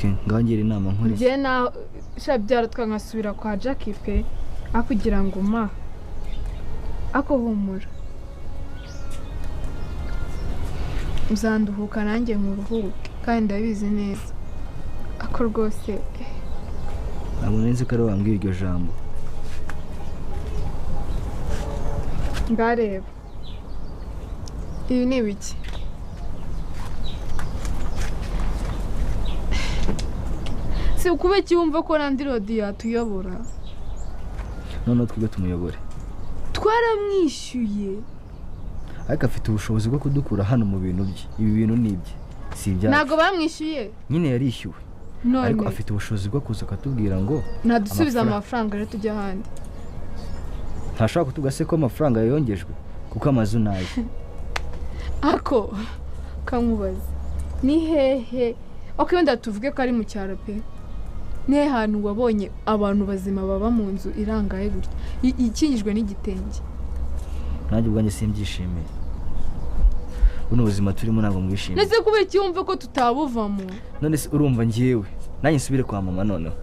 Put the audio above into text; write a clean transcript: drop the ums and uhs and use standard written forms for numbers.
Okay, ngaho ngira inama nkora iki? Njye na sha byaratwa nkasubira kwa Jackie pe, aho kugira ngo ma ako humura uzanduhuka nanjye nkuruhuke, kandi ndabizi neza ako rwose. Ntabwo nari nzi ko ari wowe wambwiye iryo jambo. Ngareba ibi ni ibiki? Si ukube wumva ko landlord yatuyobora? Noneho twebwe tumuyobore. Twaramwishyuye. Ariko afite ubushobozi bwo kudukura hano mu bintu bye. Ibi bintu ni ibye, si ibyacu. Ntabwo bamwishyuye. Nyine yarishyuwe. None ariko afite ubushobozi bwo kuza akatubwira ngo nadusubize amafaranga rero tujya ahandi. Ntashobora kutubwira se ko amafaranga yongejwe kuko amazu ni aye. Ako kankubaza ni hehe? Ok, wenda tuvuge ko ari mu cyaro pe. Ni hehe hantu wabonye abantu bazima baba mu nzu irangaye gutya ikingijwe n'igitenge? Nanjye ubwanjye simbyishimiye. Buno buzima turimo ntabwo mbwishimiye. Ndetse kubera iki wumva ko tutabuvamo? None se urumva njyewe nanjye nsubire kwa mama noneho?